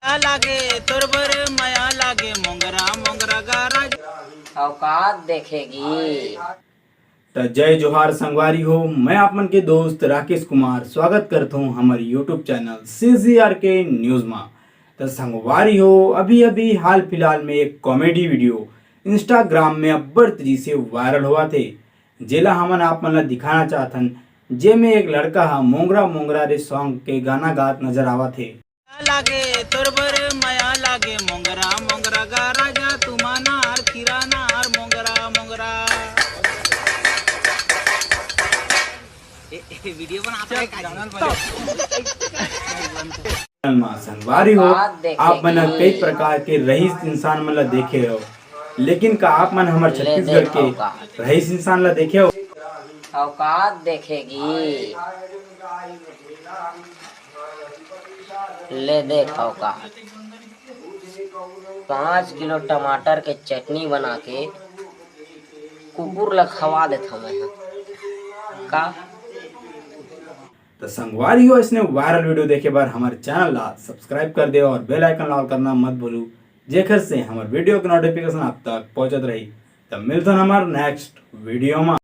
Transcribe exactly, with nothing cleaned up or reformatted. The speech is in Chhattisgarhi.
लागे तोर बर मया लागे मोंगरा मोंगरा गारा। औकात देखेगी। त जय जोहार संगवारी हो, मैं आप मन के दोस्त राकेश कुमार स्वागत करत हूँ हमर YouTube channel C G R K news मा। त संगवारी हो, अभी अभी हाल फिलहाल में एक कॉमेडी वीडियो इंस्टाग्राम में अब्बड़ तेजी से वायरल होवत हे, जेला हमन आप मन ला दिखाना चाहथन, जेमे एक लड़का ह मोंगरा मोंगरा रे सॉन्ग के गाना गात नजर आवत हे। लागे तोर बर मया लागे मोंगरा मोंगरा गा राजा तुमा नार खीरा नार मोंगरा मोंगरा। ए, ए, वीडियो बनात हे का जी? मा संगवारी हो, आप मन ह कई प्रकार के रईस इंसान मन ला देखे हो, लेकिन का आप मन हमर छत्तीसगढ़ के रईस इंसान ला देखे हो? औकात देखेगी। ले देख औकात। पाँच किलो टमाटर के चटनी बना के कुकुर ला खवा देत हवं मैं ह। का? त संगवारी हो, अइसने वायरल वीडियो देखे बर हमर चैनल ला सब्सक्राइब कर देव और बेल आइकन ला ऑल करना मत भूलू, जेखर से हमर वीडियो के नोटिफिकेशन आप तक पहुंचत रही। त मिलथन हमर नेक्स्ट वीडियो मा।